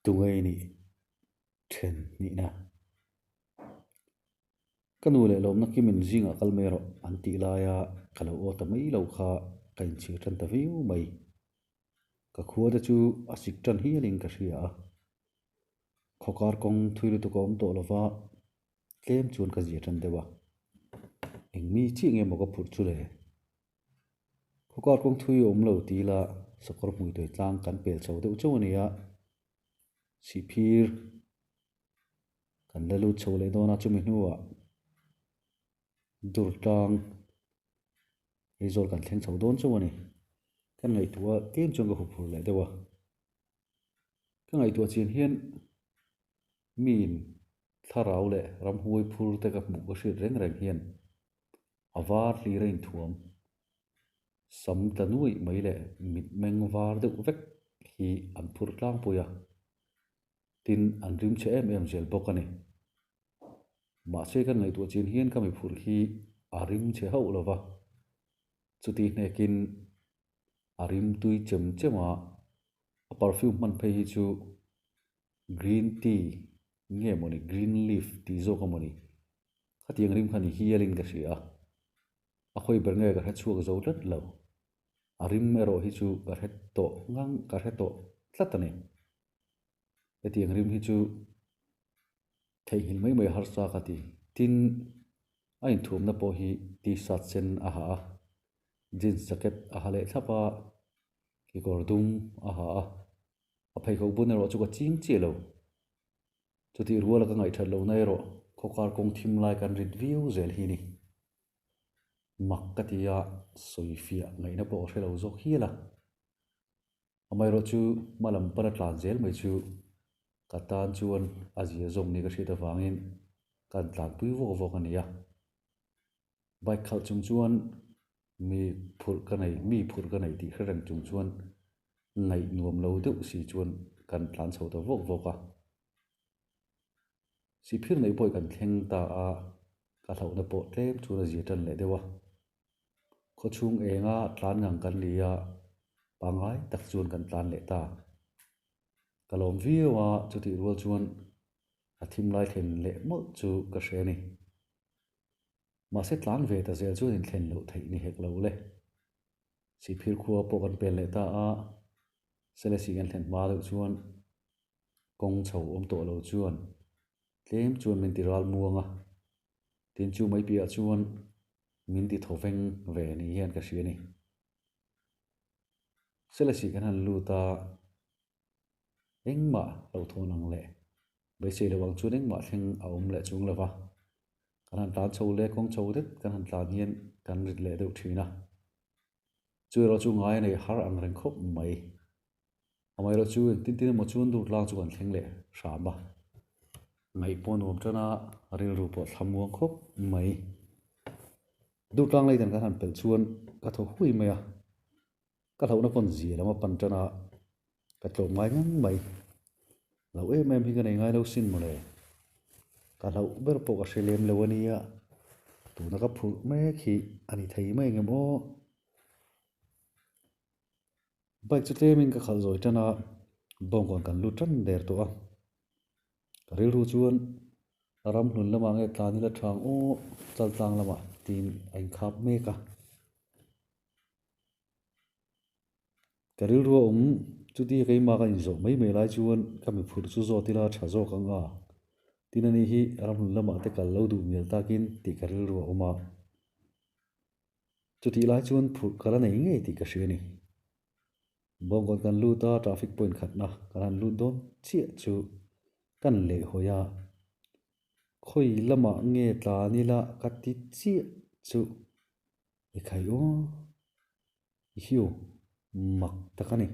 Tunge i nih? Then hnihna. Ka nu leh lawmna kimin zingah kal mai rawh an tih laia ka lo aw ta mai lo kha ka inchhir tan ta viau mai. Ka khua te chu a sik tan hialin ka hria a. Khawkar kawng thui lutuk a awm tawh lova tlem chuan ka zia tan deuh a. Eng mi chiah nge maw ka phurh chu le? Khawkar kawng thui a awm lo ti ila sakawr hmui tuai tlang kan pel chho deuh chauh a ni a, sihphir kan la lut chho leh dawn a, chumi hnuah dur tlang Aizawl kan thleng chho dawn chauh a ni. Kan ngaihtuah a tlem chuan ka huphurh leh deuh a, ka ngaihtuah chian hian miin thlarau leh ramhuai phur te ka hmuh ka hriat reng reng hian A var hlir a inthuam. Sam tla nuaih mai leh mitmeng var deuh vek hi an phur tlangpui a, tin an rim chhe em em zel bawk a ni. Mahse kan ngaihtuah chin hian ka mi phurh hi a rim chhe hauh lo va, chuti hnekin a rim tui chem chem a, a perfume hman phei hi chu green tea nge mawni green leaf tih zawk a mawni Khatiang rim kha ni hialin ka hria a, a khawi ber nge ka hre chhuak zo tlat lo. A rim erawh hi chu ka hre tawh ngang, ka hre tawh tlat a ni. Hetiang rim hi chu theihnghilh mai mai harsa ka ti. Tin, a inthuamna pawh hi t-shirt sen a ha a, jeans jacket a ha leh thlap a, kekawr dum a ha a, a pheikhawk bun erawh chu ka ching chiah lo. Chutih ruala ka ngaihthat lohna erawh khawkar kawng thim lai kan rit viau zel hi ni. Mak ka ti a, sawifiah ngaihna pawh ka hre lo zawk hial a. Amaherawhchu hma lam pana tlan zel mai chu ka tan chuan a zia zawk ni ka hriat avangin kan tlanpui vawk vawk a ni a. Bike khalh chung chuan mi phurh ka nei, mi phurh ka nei tih hre reng chung chuan ngaih nuam lo deuh si chuan kan tlan chho ta vawk vawk a. Sihphir neih pawh kan thleng ta a, ka hlauhna pawh tlem chuan a zir tan leh deuh a. Khawchhung enga tlan ngang kan ni a, pangngai tak chuan kan tlan leh ta. Ka lawm viau a, chutih rual chuan a thim lai thlen leh mawlh chu ka hre a ni. Mahse tlan ve ta zel chuan inthlen loh theih ni hek lo le. Sihphir khua pawh kan pel leh ta a, Selesih kan thlen hma deuh chuan kawng chho awm tawh lo chuan tlem chuan min ti ral muang a, tin chu mai piahah chuan min ti thaw veng ve ni hian ka hria a ni. Selesih kan han lut a, Engmah hlauhthawn ang leh beisei lo ang chuan engmah thleng a awm leh chung lo va, kan han tlan chho leh kawng chho det kan han tlan hian kan rit leh deuh thin a. Chu erawh chu ngai a nei har ang reng khawp mai. Amaherawh chu engtin tin emaw chuan dur tlang chu kan thleng leh hram a. Ngaih pawh nuam tan a, rilru pawh thlamuang khawp mai. Dur tlang lei dan kan han pelh chuan ka thaw hui mai a. Ka hlauhna pawn zia lam a pan tan a, ka tlawm ngai ngang mai. Hlauh em em hi ka nei ngai lo sin mawle. Ka hlauh ber pawh ka hre lem lo a nia, tuna ka phurh mek hi a ni thei mai engem aw. Bike chu tlemin ka khalh zawi tan a, bawngkawn kan lut tan der tawh a. Ka rilru chuan ramhlun lamah nge tlan ila tha ang aw, chaltlang lamah tiin a inkhap mek a. Ka rilru a awm chuti keimah ka inzawh mai mai lai chuan ka mi phurh chu zawt ila tha zawk ang a, tin ani hi ramhlun lamah te kal lo duh mial takin tih ka rilru a awm a. Chutih lai chuan phurh ka la nei ngei tih ka hria a ni. Bawngkawn kan lut a, traffic point khatna kan han lut dawn chiah chu kan lehhawi a, khawi lamah nge tlan ila ka ti chiah chu. I khai aw, i hiu mak tak a ni.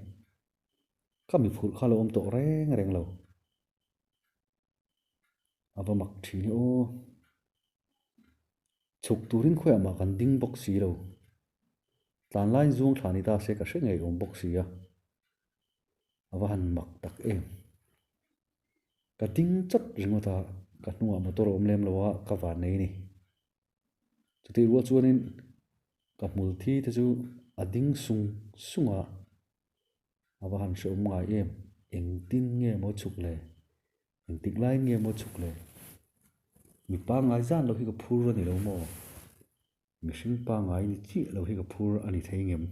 Ka mi phurh kha lo awm tawh reng reng lo. A va mak thin e aw. Chhuk turin khawiah mah kan ding bawk si lo. Tlan laiin zuang thla ni ta se ka hre ngei awm bawk si a. A va han mak tak em. Ka ding chat ringawt a, ka hnungah motor a awm lem lo a, ka van nei a ni. Chutih rual chuanin ka hmul thi te chu a ding sung sung a, a va han hrehawm ngai em. Engtin nge maw chhuk le? Engtik laiin nge maw chhuk le? Mi pangngai zan lo hi ka phur a ni lo maw? Mihring pangngai ni chiah lo hi ka phur a ni thei ngem?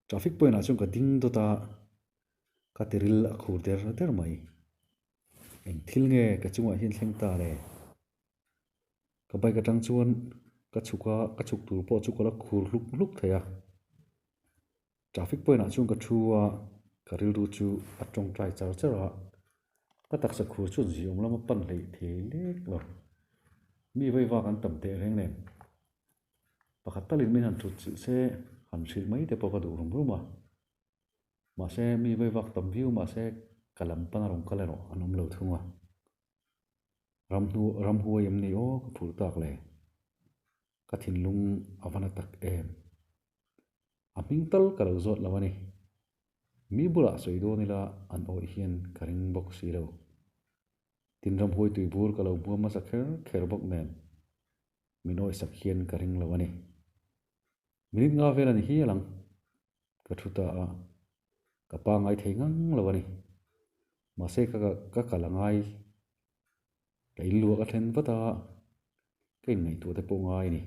Traffic point ah chuan ka ding dawt a, ka tiril a khur der der mai. Eng thil nge ka chungah hian thleng ta le? Ka bike atang chuan ka chhuk a, ka chhuk tur pawh chu ka la khur hluk hluk thei a. Traffic point ah chuan ka thu a, ka rilru chu a tawngtai char char a, ka taksa khur chuan ziawm lama pan hleih thei lek lo. Mi veiva kan tam teh reng nen. Pakhat talin min han thut chilh se, han hrilh mai te pawh ka duh rum rum a. Mahse, mi veivak tam viau mahse ka lam pana rawn kal erawh an awm lo thung a. Ram hnu ram huai em ni aw ka phur tak le. Ka thinlung a va na tak em. A hming tal ka lo zawt lo a ni. Mi bulah sawi dawn ila an awih hian ka ring bawk si lo. Tin ram huai tui bur ka lo hmuam hmasa kher kher bawk nen min awihsak hian ka ring lo a ni. Minute nga vel a ni hial ang. Ka thu ta a, ka pangngai thei ngang lo a ni. Mahse ka ka kal a ngai, ka in luah ka thlen vat a, ka inngaihtuah te pawh ngai a ni.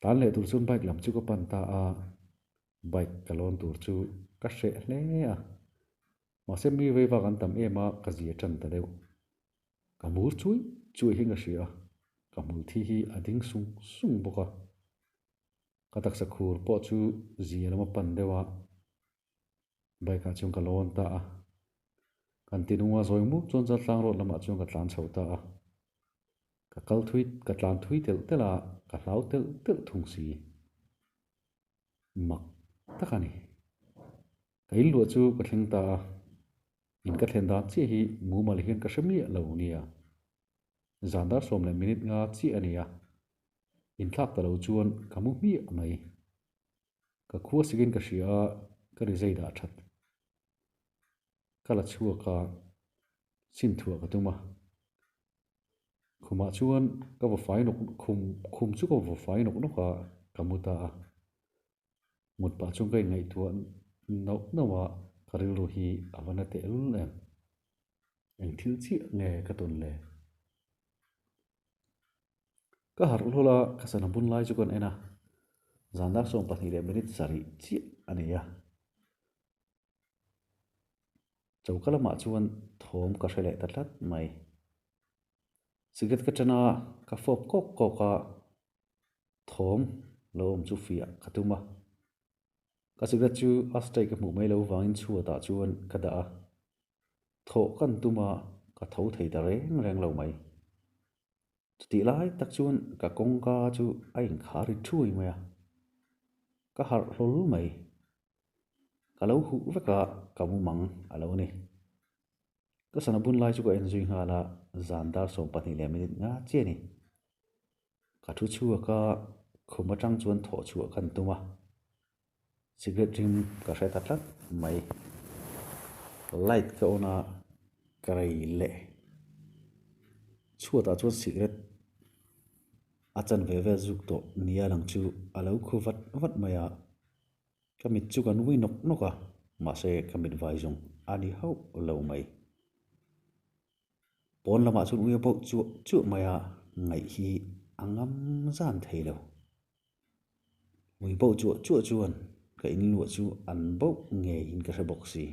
Tan leh tur chuan bike lam chu ka pan ta a, bike ka lawn tur chu ka hreh hle a. Mahse mi vei vak an tam em a, ka zia tan ta deuh. Ka mur chui chui hian ka hria a, ka hmul thi hi a ding sung sung bawk a. Ka taksa khur pawh chu zia lama pan deuh a, bike ah chuan ka lawn ta a. Kan ti nunga zawi muk chuan Chaltlang road lamah chuan ka tlan chho ta a. Ka kal thui, ka tlan thui telh telh a, ka hlau telh telh thung si. Mak tak a ni. Ka in luah chu ka thleng ta a, in ka thlen dan chiah hi mumal hian ka hre miah lo nia. Zan dar sawm leh minute nga chiah a ni a, inthlak ta lo chuan ka mu hmiah mai. Ka khua sikin ka hria a, ka ri zai dah that. Ka la chhuak a, sin thuah ka tum a. Khumah chuan ka va fai nawk khum khum chu ka va fai nawk nawk a, ka mu ta a. Mut pah chuan ka inngaihtuah nauh nauh a, ka rilru hi a va na tehlul em. Eng thil chiah nge ka tawn le? Ka harh hlawl a, ka sana bun lai chu kan en a, zan dar 22 leh minute sarih chiah a ni a. Choka lamah chuan thawm ka hre leh ta tlat mai. Cigarette ka ṭan a, ka fawp kawk kawk a, thawm lo awm chu fiah ka tum a. Ka cigarette chu ashtray ka hmuh mai lo vangin chhuatah chuan ka dah a. Thawh kan tum a, ka tho thei ta reng reng lo mai. Chutih lai tak chuan ka kawngka chu a inkhar ri thuai mai a, ka harh hlawl mai. Ka lo huh vek a, ka mu mang a lo ni. Ka sana bun lai chu ka en zui nghal a, zan dar 12 leh minute nga chiah a ni. Ka thu chhuak a, khum atang chuan thawh chhuah kan tum a. Cigarette rim ka hre ta tlat mai. Light ka on a, ka rei leh. Chhuatah chuan cigarette a chanve vel zuk tawh nia lang chu a lo khu vat vat mai a. Ka mit chu ka nui nawk nawk a, mahse ka mit vai zawng a ni hauh lo mai. Pawn lamah chuan ui a bauh chuah chuah mai a, ngaih hi a ngam zan thei lo. Ui bauh chuah chuah chuan ka in luah chu an bauh ngeiin ka hre bawk si.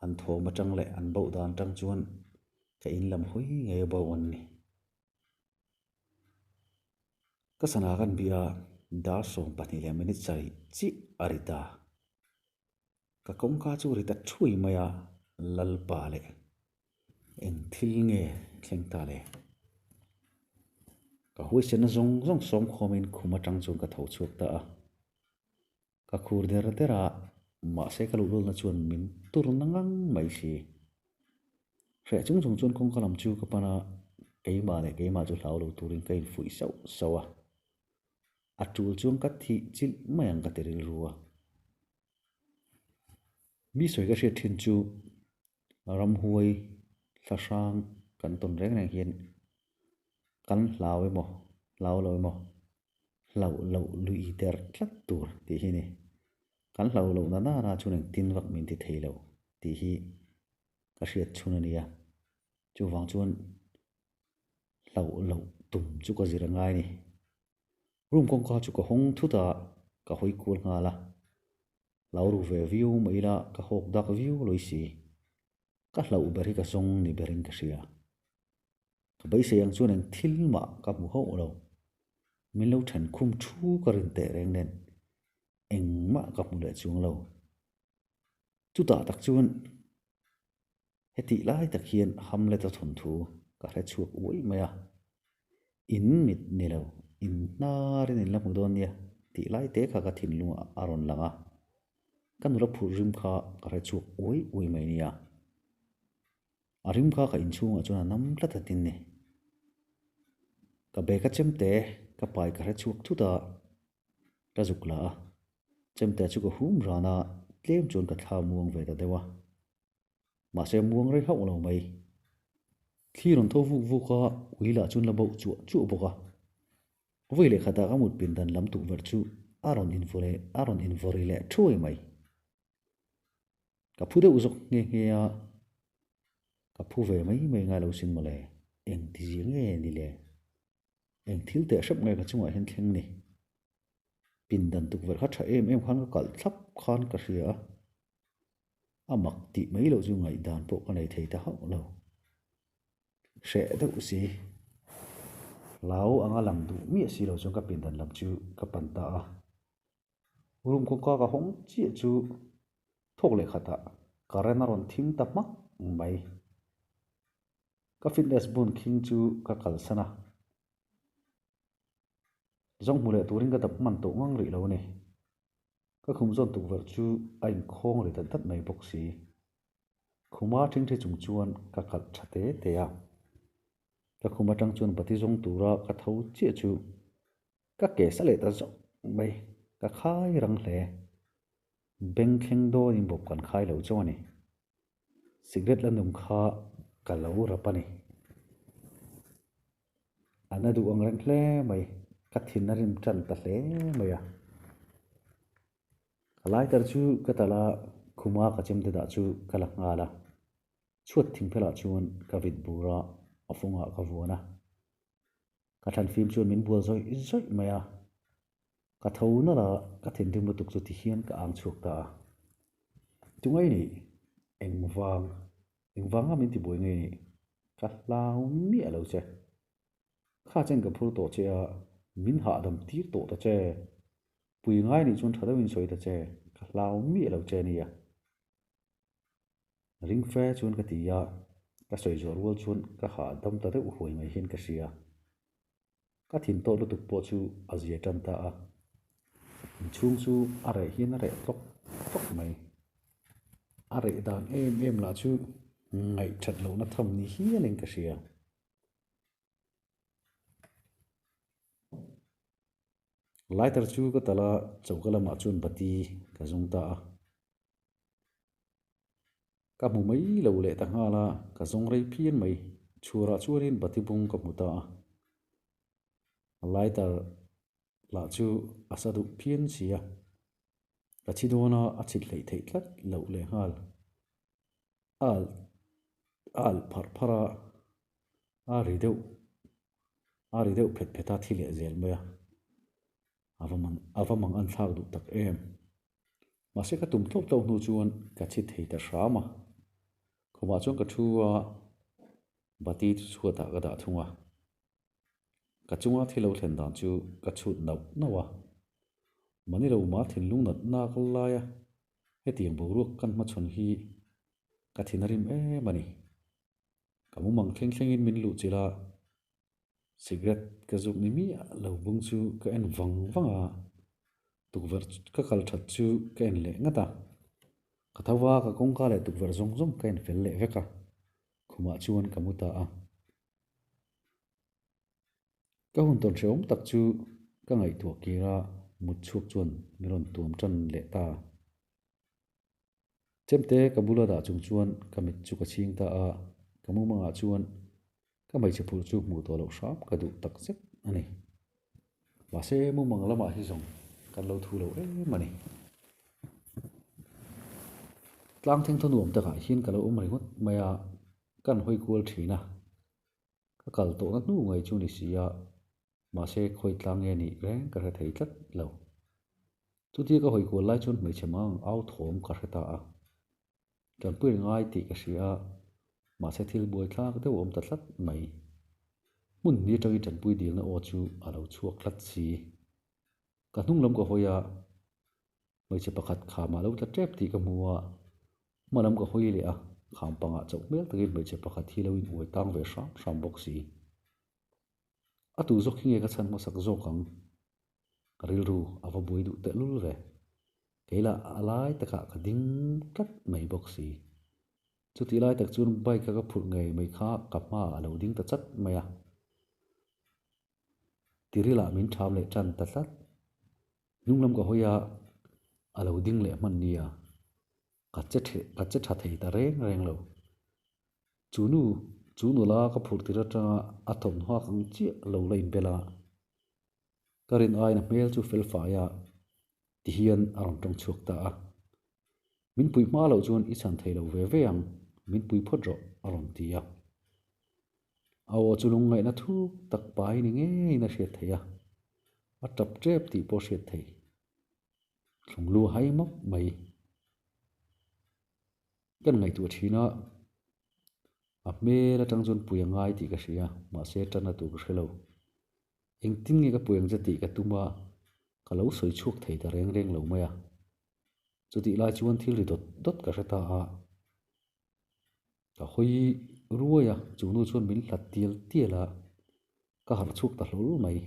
An thawm atang leh an bauh dan atang chuan ka in lam hawi ngei a bauh an ni. Ka sana kan bia dar 12 leh minute sarih chiah a ri ta. Ka kawngka chu ri ta thuai mai a, Lalpa leh eng thil nge thleng ta le? Ka huaisenna zawng zawng sawm khawmin khum atang chuan ka tho chhuak ta a. Ka khur der der a, mahse ka luhlulna chuan min tur na ngang mai si. Hreh chung chung chuan kawngka lam chu ka pan a, keimah leh keimah chu hlau lo turin ka infuih sauh sauh a. A tul chuan ka thih chilh mai ang ka ti rilru a. Mi sawi ka hriat thin chu ramhuai thla hrang kan tawn reng reng hian kan hlau emaw hlau lo emaw hlauh loh lui der tlat tur tih hi a ni. Kan hlauh loh na nana chuan engtin vak min ti thei lo tih hi ka hriat chhun a nia. Chuvang chuan hlauh loh tum chu ka zir a ngai a ni. Room kawngka chu ka hawng thut a, ka hawi kual nghal a. Hlau ru ve viau mah ila ka hawk dak viau lawi si. Ka hlauh ber hi ka zawng ni berin ka hria. Ka beisei ang chuan eng thil mah ka hmu hauh lo. Min lo then khum thu ka rin teh reng nen engmah ka hmu leh chuang lo. Chutah tak chuan hetih lai tak hian Hamlet-a thawnthu ka hre chhuak uai mai a. In mit ni lo, in hnarin in la hmu dawn nia tih lai te kha ka thinlungah a rawn lang a. Ka nula phurh rim kha ka hre chhuak uai uai mai nia. A rim kha ka inchhungah chuan a nam tlat a tin ni. Ka bag a chemte ka pai ka hre chhuak thut a, ka zuk la a. Chemte chu ka hum ran a, tlem chuan ka thla muang ve ta deuh a. Mahse muang rei hauh lo mai. Thli rawn tho vuk vuk a, ui lah chuan la bauh chuah chuah bawk a. Vawi leh khatah ka mut pindan lam tukverh chu a rawn invawrh a rawn invawrh leh thuai mai. Ka phu deuh zawk nghe nghe a, ka phu ve mai mai ngai lo sin mawle, eng ti zia nge ni le? Eng thil teh hrep nge ka chungah hian thleng ni? Pindan tukverh kha tha em em khan ka kalh thlap khan ka hria a, a mak tih mai loh chu ngaihdan pawh ka nei thei ta hauh lo. Hreh deuh si, hlau anga lang duh miah si lo chuan ka pindan lam chu ka pan ta a. Room kawngka ka hawng chiah chu thawk leh khatah current a rawn thim ta hmak mai. Ka fitness bun khing chu ka kalsan a, zawng hmu leh turin ka dap hman tawh ngang rih lo a ni. Ka khum zawn tukverh chu a inkhawng ri dat dat mai bawk si. Khuma thingthi chung chuan ka kalh tha te te a. Ka khum atang chuan bati zawng tura ka tho chiah chu Ka ke sa leh ta zawk mai, ka khai rang hle. Beng thleng dawnin bawp kan khai lo chauh a ni. Cigarette la nung kha ka lo rap a ni. A na duh ang reng hle mai, ka thin a rim tan ta hle mai a. Ka lighter chu ka talh a, khuma ka chemte dah chu ka la nghal a. Chhuat thingphelah chuan ka vit bur a, a fawngah ka vuan a. Ka thlan fim chuan min bual zawih zawih mai a, ka tho nalh a, ka thinrim lutuk chu tihian ka ang chhuak ta a. Tungai nih, engvang, engvanga min tibuai ngei nih, ka hlau miah lo che. Kha chen ka phur tawh che a, min hahdam tir tawh ta che. Pui ngai nih chuan tha deuhin sawi ta che, ka hlau miah lo che nia. Ring fe chuan ka ti a, ka sawi zawh rual chuan ka hahdam ta deuh huai mai hian ka hria. Ka thin tawh lutuk pawh chu a zia tan ta a, inchhung chu a reh hian a reh tlawk tlawk mai. A reh dan em em lah chu ngaihthat lohna tham ni hialin ka hria. Lighter chu ka talh a, choka lamah chuan bati ka zawng ta a. Ka hmu mai lo leh ta nghal a, ka zawng rei phian mai. Chhurah chuanin bati bung ka hmu ta a, lighter lah chu a sa duh phian si a, ka thi dawn a, a chhit hleih theih tlat loh leh nghal. A alh a alh pharh pharh a, a ri deuh a ri deuh phet phet a thi leh zel mai a. A va mang a va mang an thlak duh tak em. Mahse ka tum tlawk tlawk hnu chuan ka chhi thei ta hram a. Khumah chuan ka thu a, bati chu chhuatah ka dah thung a. Ka chunga thil lo thlen dan chu ka chhut nauh nauh a. Mahni lo mah thinlung nat nak lai a, hetiang boruak kan hmachhawn hi ka thin a rim em a ni. Ka mumang thleng thlengin min luh chilh a. Cigarette ka zuk ni miah lo bung chu ka en vang vang a, tukverh ka kal that chu ka en leh ngat a. Ka tho va, ka kawngka leh tukverh zawng zawng ka en fel leh vek a, khumah chuan ka mu ta a. Ka hun tawn hrehawm tak chu ka ngaihtuah kir a, mut chhuak chuan min rawn tuam tan leh ta. Chemte ka bula dah chung chuan ka mit chu ka chhing ta a, ka mumangah chuan ka hmeichhe phurh chu hmuh tawh loh hram ka duh tak zet a ni. Mahse mumang lamah hi zawng kan lo thu lo em a ni. Tlang thengthaw nuam takah hian ka lo awm ringawt mai a, kan hawi kual thin a. Ka kal tawhna hnu ngai chu ni si a, mahse khawi tlang nge nih reng ka hre thei tlat lo. Chutia ka hawi kual lai chuan hmeichhe mang au thawm ka hre ta a. Tanpui ngai tih ka hria a, mahse thil buaithlak deuh a awm ta tlat mai. Hmun hnih atangin tanpui dilna aw chu a lo chhuak tlat si. Ka hnung lam ka hawi a, hmeichhe pakhat khamah lo tla tep tih ka hmu a, hma lam ka hawi leh a, kham pangah chauh hmel takin hmeichhe pakhat hi lo in uai tang ve hram hram bawk si. A tu zawk hi nge ka chhan hmasak zawk ang? Ka rilru a va buai duh tehlul ve. Kei lah a lai takah ka ding tlat mai bawk si. Chutih lai tak chuan bike a ka phurh ngei mai kha ka hmaah a lo ding ta chat mai a. Tirilah min ṭham leh ṭan ta tlat. Hnung lam ka hawi a, a lo ding leh hman nia. Ka che ka che ṭha thei ta reng reng lo. Chu nu, chu nula ka phurh tir aṭanga a thawmhnaw ang chiah lo la inbel a. Ka rin aiin a hmel chu fel fai a, ti hian a rawn tawng chhuak ta a. Min pui hma loh chuan i chhan thei lo ve ve ang, min pui phawt rawh, a rawn ti a. A aw chu lungngaihna thuk tak pai ni ngeiin a hriat theih a, a tap tep tih pawh a hriat theih. Thlung lu hai mawp mai. Kan ngaihtuah thin a, a hmel atang chuan pui a ngai tih ka hria, mahse tanna tur ka hre lo. Engtin nge ka pui ang che tih ka tum a, ka lo sawi chhuak thei ta reng reng lo mai a. Chutih lai chuan thil ri dawt dawt ka hre ta a, ka hawi ruai a, chu nu chuan min hlat tial tial a, ka harh chhuak ta hlawl mai.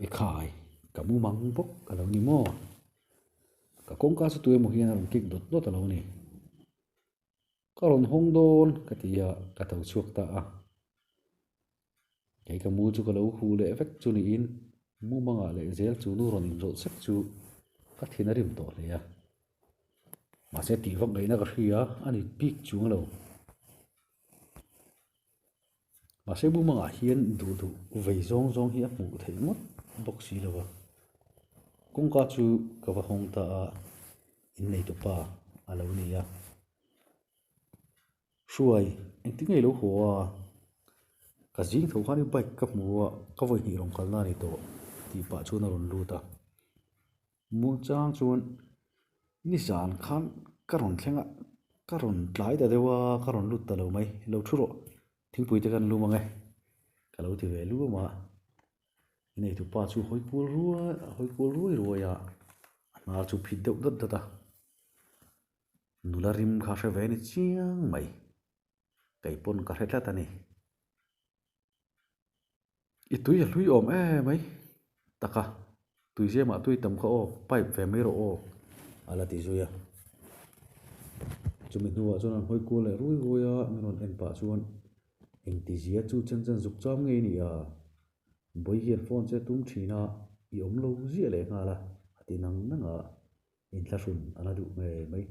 Ekhai, ka mu mang bawk a lo ni maw? Ka kawngka chu tu emaw hian a rawn kik dawt dawt a lo ni. Ka rawn hawng dawn ka ti a, ka tho chhuak ta a. Kei ka mu chu ka lo hu leh vek chu niin mu mangah leh zel chu nu rawn inrawlh sek chu ka thin a rim tawh hle a. Mahse tih vak ngaihna ka hria a ni bik chuang lo. Mahse mu mangah hian duh duh vei zawng zawng hi a hmuh theih ngawt bawk si lo va. Kawngka chu ka va hawng ta a, innei tupa a lo ni a. Hruai, engtin nge i lo haw a? Ka zing tho khan i bike ka hmu a, ka vawi hnih rawn kalna a ni tawh tih pah chuan a rawn lut a. Muangchang chuan nizan khan ka rawn thleng a, ka rawn tlai ta deuh a, ka rawn lut ta lo mai. Lo thu rawh, thingpui te kan lum ang e, ka lo ti ve luam a. Neitupa chu hawi kual ruai hawi kual ruai ruai a, a hnar chu phit deuh dawt dawt a. Nula rim kha hre ve ni chiang mai, kei pawn ka hre tlat a ni. I tui a hlui awm em mai taka, tui zemah tui tam kha aw, pipe ve mai rawh aw a la ti zui a. Chumi hnuah chuan an hawi kual leh rui rui a, min rawn en pah chuan engtizia chu chen chen zuk cham ngei ni a, Bawi hian phone che tum thin a, i awm lo ziah leh nghal a, a ti nang nang a. Inthlahrun a la duh ngei mai.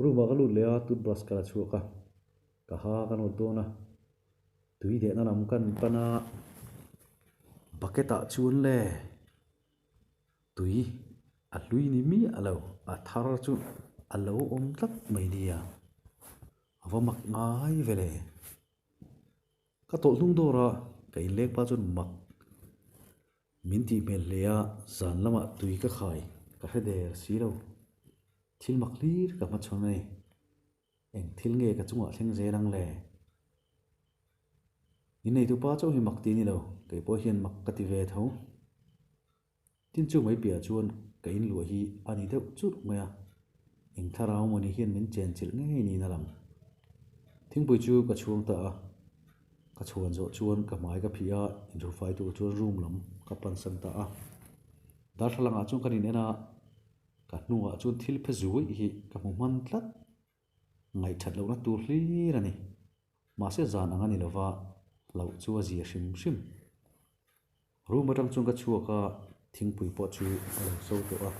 Room ah ka lut leh a, toothbrush ka la chhuak a, ka ha ka nawt dawn a, tui dehna lam kan pan a, bucket ah chuan le tui a hlui ni miah lo, a thar chu a lo awm tlat mai nia, a va mak ngai ve le. Ka tawlh hnung dawr a, ka inleng pa chuan mak min tih hmel hle a, zan lamah tui ka khai ka hre der si lo. Thil mak hlir ka hmachhawn a ni. Eng thil nge ka chungah thleng zel ang le? Inneitu pa chauh hi mak ti ni lo, kei pawh hian mak ka ti ve tho. Tin chu mai piah chuan ka inluah hi a ni deuh churh mai a, eng thlarau mawni hian min chenchilh ngei niin a lang. Thingpui chu ka chhuang ta a, ka chhuan zawh chuan ka hmai ka phih a, inhru fai tur chuan room lam ka pansan ta a. Darthlalangah chuan kan in en a, ka hnungah chuan thil phe zuih hi ka hmu hman tlat, ngaihthat lohna tur hlir a ni. Mahse zan ang a ni lova, hlauh chu a zia hrim hrim. Room atang chuan ka chhuak a, thingpui pawh chu a lo so tawh a.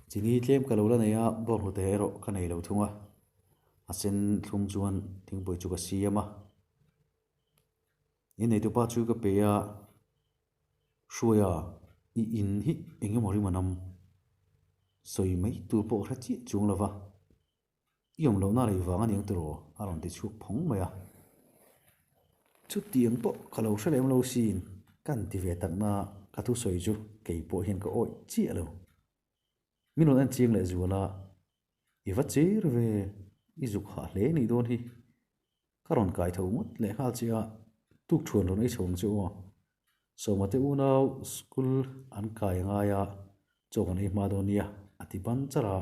Chini tlem ka lo la nei a, bawnghnute erawh ka nei lo thung a. A sen thlum chuan thingpui chu ka siam a. Inneitupa chu ka pe a, Hruaia, i in hi eng emaw rim a nam? Sawi mai tur pawh ka hre chiah chuang lo va. I awm lohna rei vang a niang tiraw? a rawn ti chhuak phawng mai a. Chutiang pawh ka lo hre lem lo sin, kan ti ve takna ka thusawi chu kei pawh hian ka awih chiah lo. Min rawn en chiang leh zual a, I va chir ve, i zuk hah hle nih dawn hi. Ka rawn kai tho ngawt leh nghal che a, tuk thuan rawn ei chho ang che aw. Sawma te unau school an kai ngai a, chaw kan ei hma dawn nia, a ti ban char a.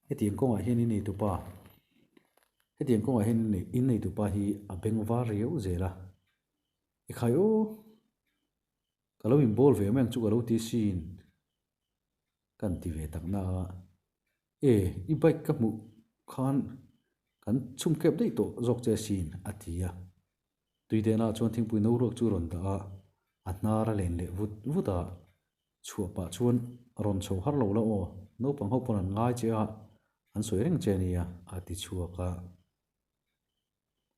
Hetiang kawngah hian i neitupa, hetiang kawngah hian in neitupa hi a beng var riau zel a. I khai aw, ka lo inbawl ve mai ang chu ka lo ti sin. Kan ti ve tak na a, E, i bike ka hmuh khan kan chhum kep daih tawh zawk che sin, a ti a. Tuidena chuan thingpui no ruak chu rawn dah a, a hnar a len leh vut vut a. Chhuah pah chuan rawn chho har lo la aw, naupang ho pawn an ngai che a, an sawi reng che ania, a ti chhuak a.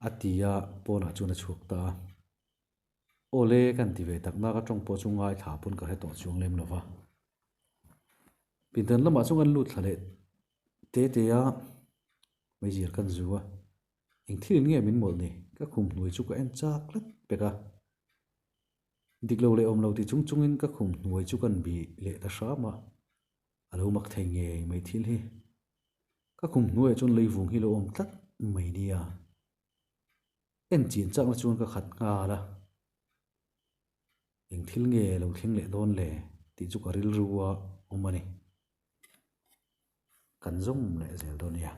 A ti a, pawnah chuan a chhuak ta a. Awle kan ti ve tak nak a tawng pawh chu ngaithla pawn ka hre tawh chuang lem lo va. Pindan lamah chuan kan lut thla leh te te a, meizial kan zu a. Eng thil in nge min mawlh ni? Ka khum hnuai chu ka en chak tlat pek a. Dik lo leh awm lo ti chung chungin ka khum hnuai chu kan bih leh ta hram a. A lo mak thei ngei mai thil hi. Ka khum hnuaiah chuan leivung hi lo awm tlat mai nia. En chin chakna chuan ka khat nghal a, eng thil nge lo thleng leh dawn le tih chu ka rilru a awm a ni. Kan zawng leh zel dawn nia.